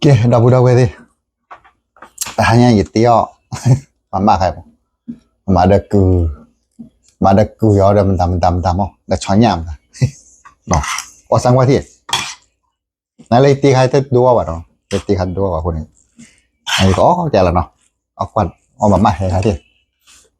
ကဲ ဒီပုၢ်ဒီဝဲၢ်သ့ၣ်, တဟါညါယတ့အီၣ်, ပမၤခါ, မၤဒီးကုၢ်, မၤဒီးကုၢ်ယီၤဒီးမတၤမတၤမတၤမး ဒီးဆီညၣ်မတၤ, အီၣ်စၣ်ကွၢ်ထံၣ်, နလၢယတ့ခါတဒိအီၣ်ဘၣ်နီၤ, ယတ့ခါတဒိအီၣ်ဘၣ်အဃိန့ၣ်, အအီၣ်ကဲလီၤနီၤ, အီၣ်ဘၣ်မးဟဲခါထံၣ်,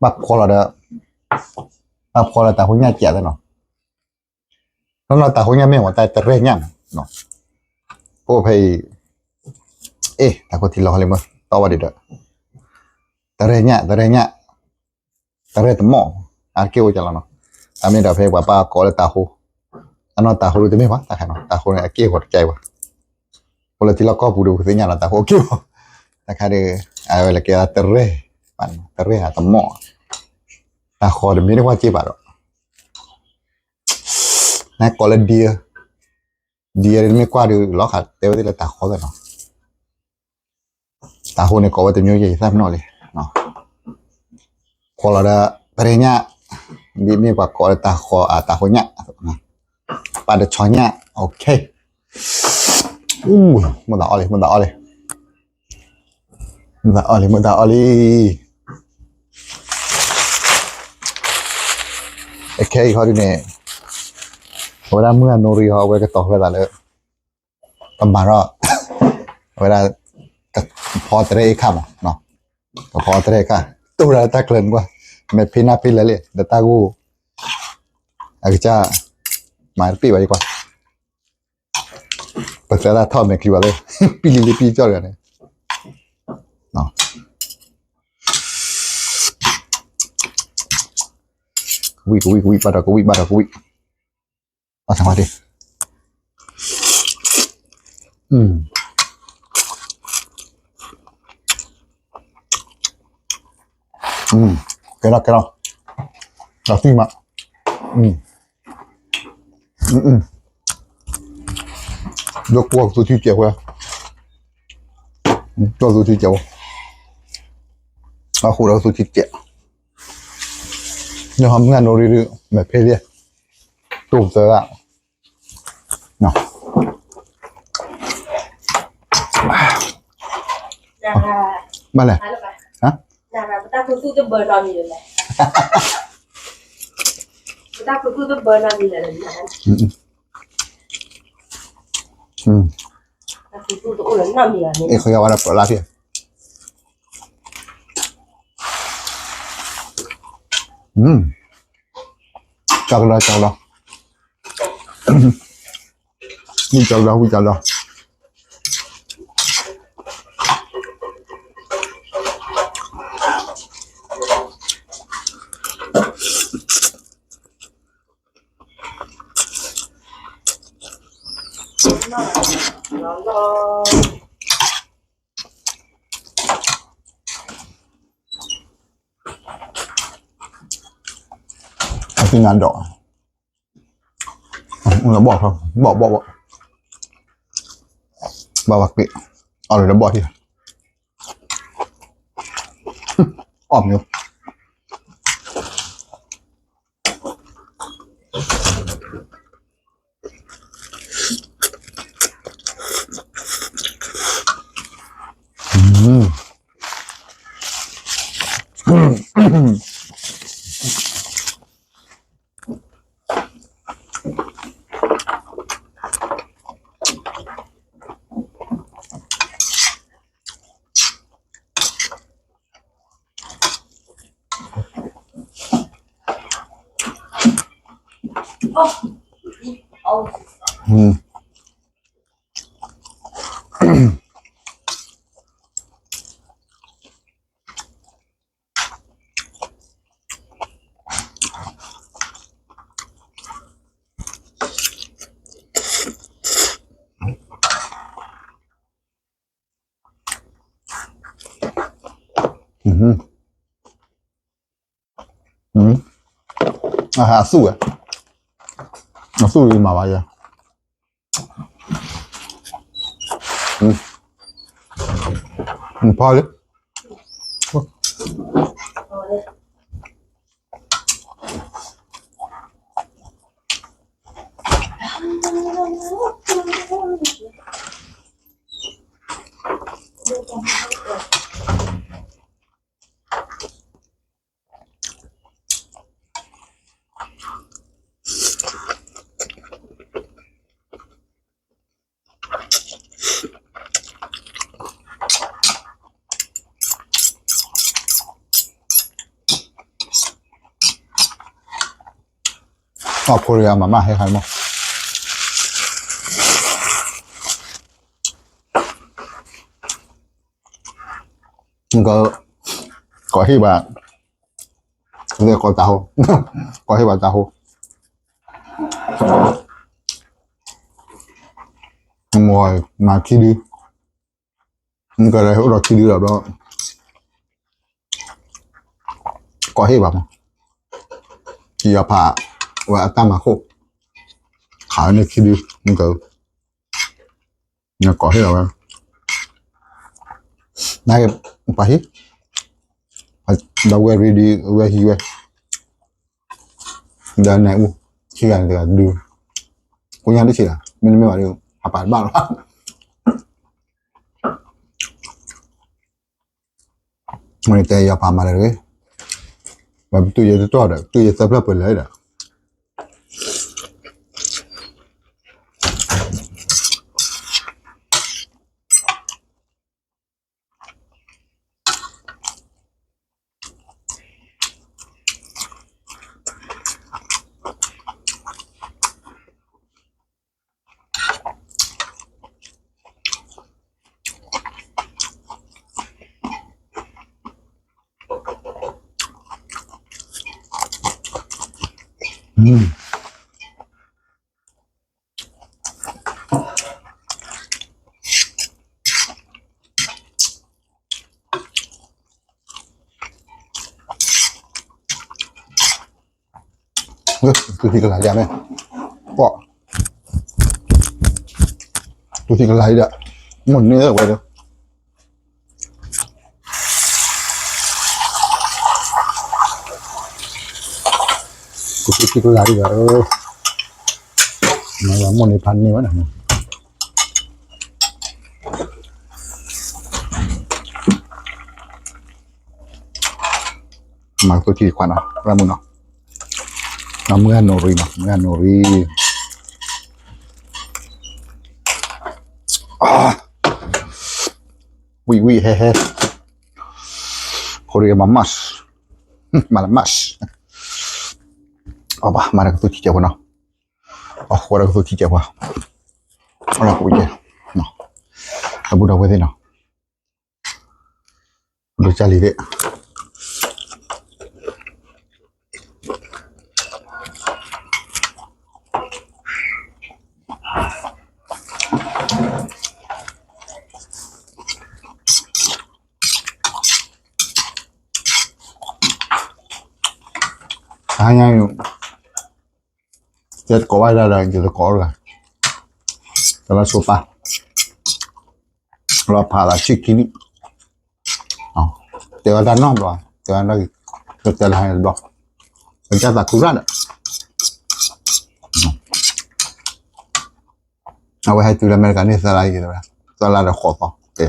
ဘၣ်ဖှီလီၤဒီး, ဘၣ်ဖှီလီၤတၢ်ဟိညၣ်ကဲသ့နီၤ နီၢ်နီၢ်တၢ်ဟိညၣ်မ့ၢ်ဝဲတၢ်တရဲၣ်ညၣ်မး, အိၣ်ဖဲအံၤ, အ့ၣ် တၢ်ခိၣ်ထံလီၤဟီလံမ့ၢ် တီဝဲဒံးဒီး, တရဲၣ်ညၣ် တရဲၣ်ညၣ်, တရဲၣ်တမီၢ်, အက့ၢ်အိၣ်ကလီၤနီၤ, အမ့ၢ်ဒီးဖဲပှၤပာ်ကိးလၢတၢ်ဟိ, အနီၢ်တၢ်ဟိဒ်တမ့ၢ်ဘၣ် တၢ်ခါနီၤ တၢ်ဟိန့ၣ် အက့ၢ်ဂီၤတကဲဘၣ်, အိၣ်လၢထံလီၢ်ကီၢ်ပူၤဒီးပသ့ၣ်ညါလီၤတၢ်ဟိအက့ၢ်ဂီၤ, တၢ်ခါဒီး, အဝဲလၢကဲတရဲၣ်, တရဲၣ်အတမီၢ်, တၢ်ဃီတမ့ၢ်တကွၢ်က့ၢ်ဘၣ်ဒီး နကိးလၢ dear, dear မ့ၢ်ကွၢ်ဒီးလီၤဃးတဲဝဲသ့ၣ်လၢတၢ်ဃီသ့ၣ်နီၤ, တၢ်ဃီန့ၣ်ကိးဝဲတမျိုး ယသ့ၣ်နီၣ်လံ, ဃီလီၤဒီး တရဲၣ်ညၣ်, ဒ်မ့ၢ်ပှၤကိးလၢတၢ်ဃီအတၢ်ဃီညၣ်, ပာ်ဒီးဆီညၣ်, အိၣ်ခ့, မ့ၢ်သးအီၣ်လံ မ့ၢ်သးအီၣ်လံ မ့ၢ်သးအီၣ်လံ မ့ၢ်သးအီၣ်လံ, အခဲအံၤဟီဒ်န့ၣ်, အဝဲဒၣ်မုၢ်အနိရံဟီ အဝဲကတီၤဖဲသးလၢ, ကမၤထီၣ်, အဝဲဒၣ်, ကဖီတရဲၣ်အ့ၣ်ခါမး, ကဖီတရဲၣ်ခါ, တိၢ်ဒၣ်တၢ်ကျၢၤနကွၢ်, မဲာ်ဖ့နၢ်ဖ့လဲၣ်လံ ဒီးတၢ်ဂိၢ်, အကစၢ်, မၤတပ့ၢ်ဘၣ်ယကွၢ် ပသဲဒၣ်ထီၣ်မဲာ်ချံဘၣ်လၢ, ပံလံလံပံကၠီၣ်တဂၤန့ၣ်, ကဝံၣ်ကဝံၣ်ကဝံၣ် ဘၣ်ဒီးကဝံၣ် ဘၣ်ဒီးကဝံၣ်, ဘၣ်ဆၣ်ဝဲဒၣ်, ကဲလီၤကဲလီၤ, ဒီးသံမး, ဒီးကွၢ်ကသူထံကဲးဝဲ, ဒီးသူထံကဲးဝဲ, အဃိဒီးကသူထံကဲး, နဟီမုၢ်ဂၤနိရံဒုး မဲာ်ဖ့လံ, တိၢ်သၢဂၤ, ဘၣ်လဲၣ်, ပတၢ်ခူသူၣ်တဘၢနီတမံၤလဲၣ်, ပတၢ်ခူသူၣ်တဘၢနီတမံၤလဲၣ်, တၢ်ခူသူၣ်တအိၣ်လၢနီတမံၤလဲၣ်န့ၣ်, အ့ၣ် ဃယီဝါဒီးပၢၤလၢ်ဖံး, ကၠီကဒီး ကၠီကဒီး, ဝံၣ်ကၠီကဒီး ဝံၣ်ကၠီကဒီး. အသ့ၣ်ညါဒီး, ဘီၣ်, ဘီၣ်, ဘီၣ်, ဘီၣ်, ဘၣ်ဝဲက့ၤ, အီၣ်လၢဘီၣ်ထံ, အီၣ်မ့ၢ် အဟဲအသူၣ်ဝဲ, အသူၣ်အံၤမၤဘၣ်ယၤ, ဖီလံ, အ အဖိရံမၤမးဟဲဟဲမး, ကီၢ်ဟ့ၣ်ဘၣ်, ကီၢ်ဟ့ၣ်ဘၣ်တၢ်ဟိ, ကီၢ်ဟ့ၣ်ဘၣ်တၢ်ဟိ, မ့ၢ်မၤခံဒု, မ့ၢ်ကအိၣ်ဒီးခံဒုလီၤဘျီ, ကီၢ်ဟ့ၣ်ဘၣ်မး, ကယီၤဖးဝဲအတၢ်မၤခိၣ်, ခးဝဲန့ၣ်ခံဒု, မ့ၢ်က နကီၢ်ဟ့ၣ်လီၤဝဲ, နပှၤဟံၣ်, ဒီးဝဲ ready ဝဲဟံးဝဲ, ဒီးနအူ, ခံဂၤန့ၣ်တဂၤဒု, ကိညါတဆံးလီၤ, မ့တမ့ၢ်ဘၣ်ဒီး အပာ်တဘၣ်လီၤ. မ့ၢ်တဲယီၤပာ်မၤလၢာ်တဂ့ၤ, ပတူၢ်ယဲတတီၢ်ဒီး တူၢ်ယဲသၢဖျၢၣ်ပှဲၤလၢာ်ဒီး သူၣ်ထံကလၤလံမ့ၢ်, ပှၤ, သူၣ်ထံကလၤလံဒီး, မ့ၢ်န့ၢ်ဝဲဒီး, သူၣ်ထံကလၤလံဒီး, မ့ၢ်န့ၢ်ဖးန့ၢ်ဝဲန့ၣ် မၤကသိၣ်ထံခွါနီၤ ရၣ်မုၣ်နီၤ, မုၢ်ဂၤနိၣ်ရံနီၤ မုၢ်ဂၤနိၣ်ရံ, ဝံၣ်ဝံၣ်ဟဲဟဲ, ခိၣ်ရံမၤမး, မၤလၢမး, အဘၣ်မၤတၢ်ကသိၣ်ထံကဲပှၤနီၤ, အဃိတၢ်ကသိၣ်ထံကဲပှၤ, အလီၢ်ကဝံၣ်ကဲ, အဘူးဒီးဝဲသ့ၣ်နီၤ ဒိၣ်ကၢ်လံၤသ့ၣ်, ဟါညါ, ယတကိးဘၣ်ဒၣ်ဒီး ယတကိးတဂၤ, တလီၤဆိပာ်, လီၤဖးလီၤဆံခံနံၣ်, တဲဝဲတၢ်နီတဘျီ, တဲဝဲတၢ်, တဲလၢဟါန့ၣ်တဘျီ, ပတၢ်သးခုရၣ်ဒီး အဝဲဟဲတုၤလၢအမဲရကၤန့ၣ် သၢလါအံၤ, သၢလါဒီးဃိးသီ,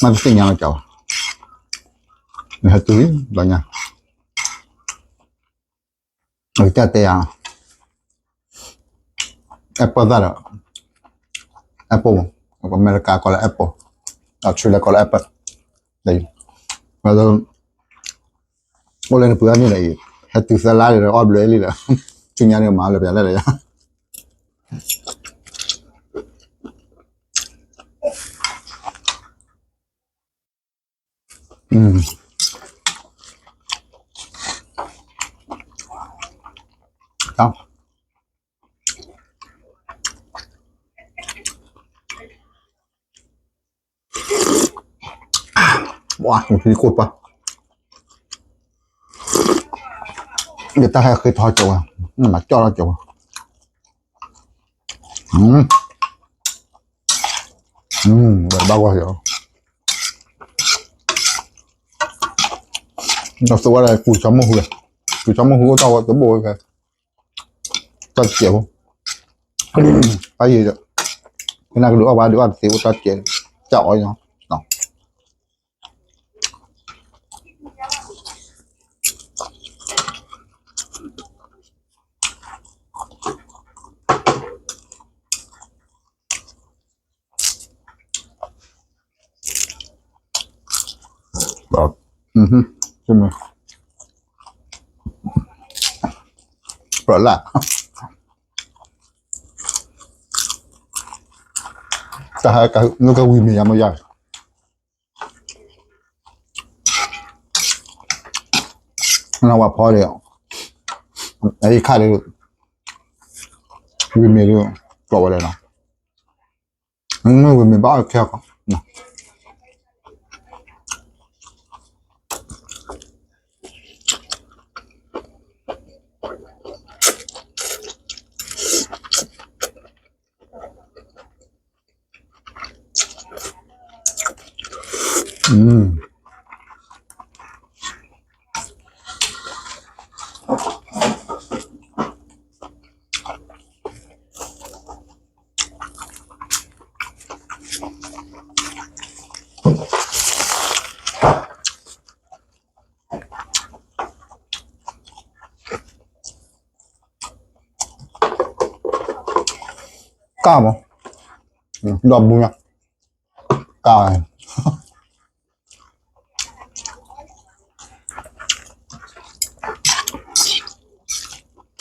မ့ၢ်တသ့ၣ်ညါလီၤကၢဘၣ်, ဟဲတုၤလီၤညါ, အကစၢ်တဲယၤ, apple သၣ်ဒီး, apple, အမဲရကၤကိးလၢ apple, Australia ကိးလၢ apple, ဝဲ အိၣ်လၢနပှၤအါန့ၣ်ဒီးအံၤ, ဟဲတုၤသၢလါဒီး အီၣ်ဘျဲလံဒီး, ဆူညါန့ၣ်မၤလၢပျၢၤလဲၣ်ဒီးယၤ, ပှၤ ထံခိၣ်ပှၢ်, ယတၢ်ဟဲဃ့ထီၣ်ကၠီဝဲ, မၤကၠီထီၣ်ကၠီဝဲ, ဘၣ်ဘၣ်ဝဲ, ဒီးသဝဲဒၣ် ကူၣ်ဆီမိၢ်ဟူ, ကူၣ်ဆီမိၢ်ဟူအိၣ်တၢ်ဝဲတဘိဝဲဖဲ, တၢ်စဲးဖိ, ပယီၤ, ကနၣ်ကဒုးအီၣ်ဘၣ်ဒုးအီၣ်တသ့အိၣ်တၢ်ကဲ, တၢ်အီၣ်နီၤ. ပျီလၢ်, တၢ်ဟဲကဝံၤမ့ၢ်ယၤမ့ၢ်ယၤ, နဝၤဖီဒီး အအံၤခါဒီး ဝံၤမ့ၢ်ဒီး ကျိးဝဲလဲၣ်နီၤ, မ့ၢ်ဝံၤမ့ၢ်ဘၣ်အီၣ်ခဲအီၤကီး. ကၢ်မး, ဒီဘူးညါ, ကၢ်,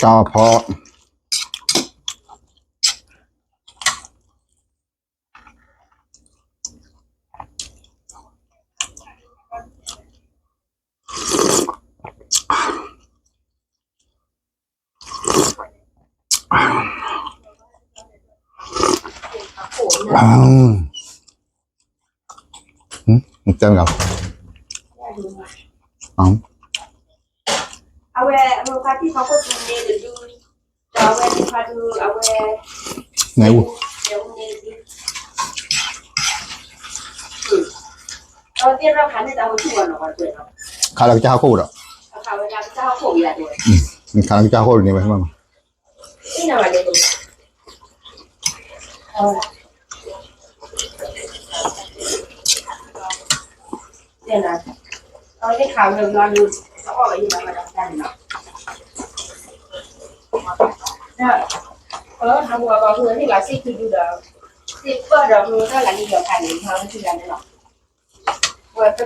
ကၢ်ဖီ အဝဲ အဝဲဖါတံၢ်ဖါခိၣ်န့ၣ် အဝဲ နဲအူ, ခးလီၤကစၢ်ဟီၣ်ခိၣ်ဒီး, ခးလီၤကစၢ်ဟီၣ်ခိၣ်န့ၣ်ဝဲ, သၢ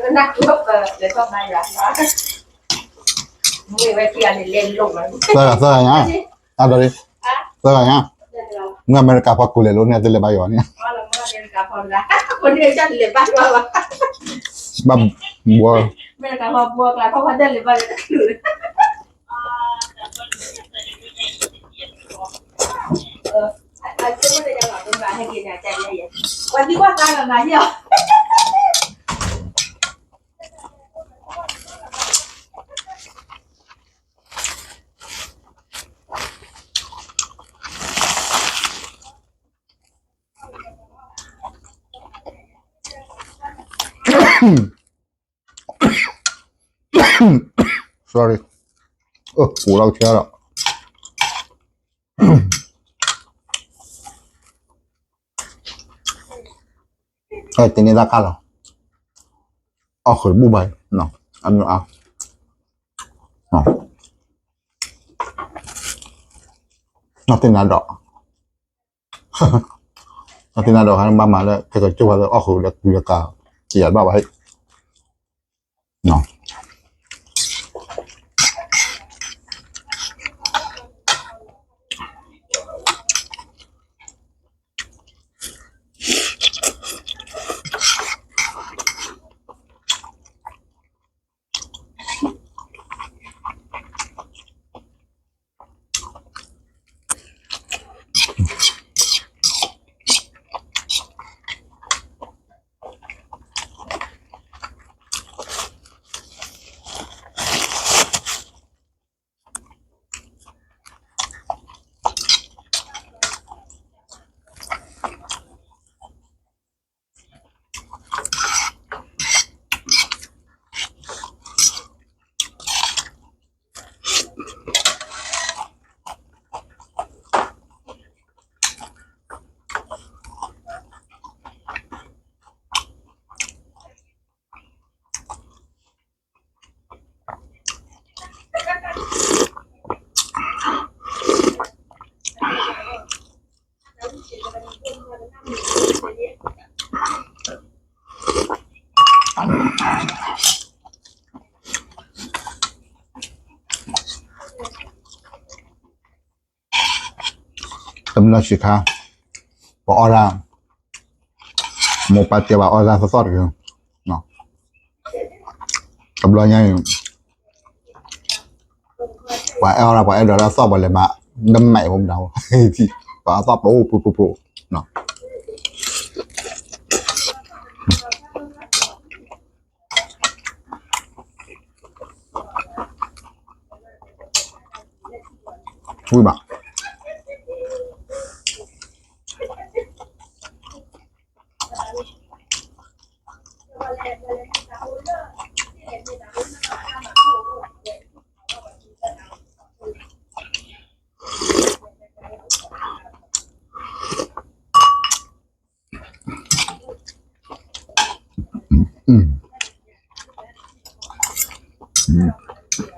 ဂၤညါ, အဒိးလံ, သၢဂၤညါ, မ့ၢ်အမဲရကၤဖီကိးလဲၤလိာ်န့ၣ် တလဲၤဘါယွၤန့ၣ်, ဘၣ်ဘှီ, sorry, အိၣ်ပူၤလီၤကဆှီဒီး တန့ၢ်တၢ်ခါလီၤ, အီၣ်ဃုာ်တဘူၣ်ဘၣ်, အမ့ၢ်အါ, နီၢ်သ့ၣ်နါဒီး, နီၢ်သ့ၣ်နါဒီး ဟဲဘၣ်မၤလၢ ခဲကၠိၣ်ဝဲလၢအီၣ်ဃုာ်ဒီးကူယကၤ, တယၤတဘၣ်ဘၣ်ဟဲ, နီၢ်ဆံးခါ, ပအီၣ်ဒၣ်, မိၢ်ပၢ်တဲဘၣ်အီၣ်တၢ်သီၣ်သီၣ်တက့ၢ်. တဘျီညါအံၤ, ပှၤအဲၣ်အီၣ်ဒၣ် ပှၤအဲၣ်ဒိးတၢ်သီၣ် ပှၤလဲၤမၤ, တမဲာ်ဖိမတၤ, ပှၤအသီၣ်ပျိပျိပျိပျိ. ဝံၤဘၣ်. အီၣ်ဂ့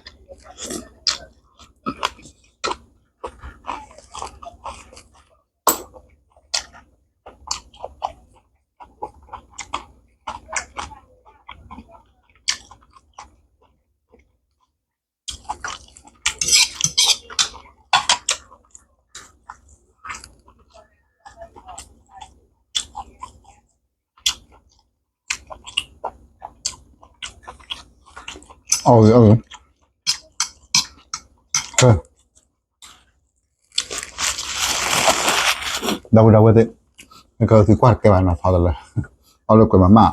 ၤအီၣ်ဂ့ၤ, ဒီပုၢ်ဒီဝဲၢ်သ့ၣ်, မ့ၢ်ကသုကွၢ်တကဲဘၣ်နီၤ ဖီတလၢ, အီၣ်လၢကွဲးမၤမၢ်,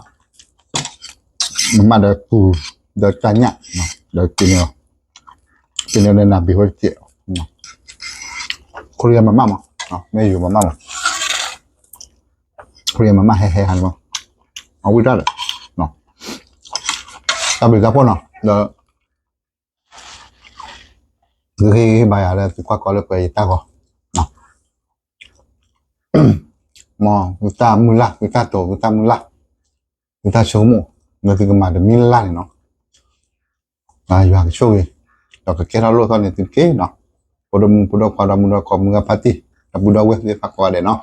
မၤမၢ်ဒီးကူ, ဒီးတၢ်ညၣ်, ဒီးကန့ၢ်, ကန့ၢ်န့ၣ်နၢ်ဘံၤဖိတစဲး, ခိရံယါမၤမၢ်မး, မ့ၢ်ယိၤမၤမၢ်မး, ခိရံယါမၤမၢ်ဟဲဟဲဟးန့ၣ်မး, အဝံၣ်တၢ်ဒီး, တၢ်ဘျုးတၢ်ဖှိၣ်နီၤ, ဒီး သုဟ့ၣ်ဂံၢ်ဟ့ၣ်ဘါယၤလၢသုကွၢ်ကီလၢပှဲၤယတၢ်ဂီၤ, မ်သုတၢ်မုၢ်လၢ် သုတၢ်တိာ် သုတၢ်မုၢ်လၢ်, သုတၢ်ဆိကမိၣ်, လၢသုကမၤတမံၤလၢ်န့ၣ်နီၤ, ယွၤကဆိၣ်ဂ့ၤ, ဒီးကကဲထီၣ်လိၣ်ထီၣ်န့ၢ်သုတက့ၢ်နီၤ, ဖိဒိၣ်မုၣ်ဖိဒိၣ်ခွါ ဒီမုၣ်ဒီခွါ မုၢ်ဂၤဖါတံၢ်, ဒီပုၢ်ဒီဝဲၢ်သ့ၣ်တဖၣ်ကိးဂၤဒဲးနီၤ,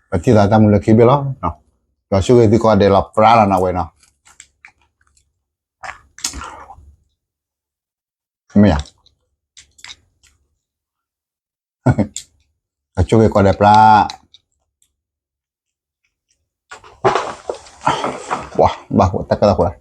ပထံၣ်သးတၢ်မုၢ်လၢ်ခံဘ့ၣ်လီၤ, ယွၤဆိၣ်ဂ့ၤသုကိးဂၤဒဲးလီၤ ပြါလီၤနၤဝဲနီၤ. မ့ၢ်ဧါ, အဆိၣ်ဂ့ၤကိးဂၤဒဲးပြါ, ပှၤဘၣ်ဃိတၢ်ကလီၤဃိလီၤ,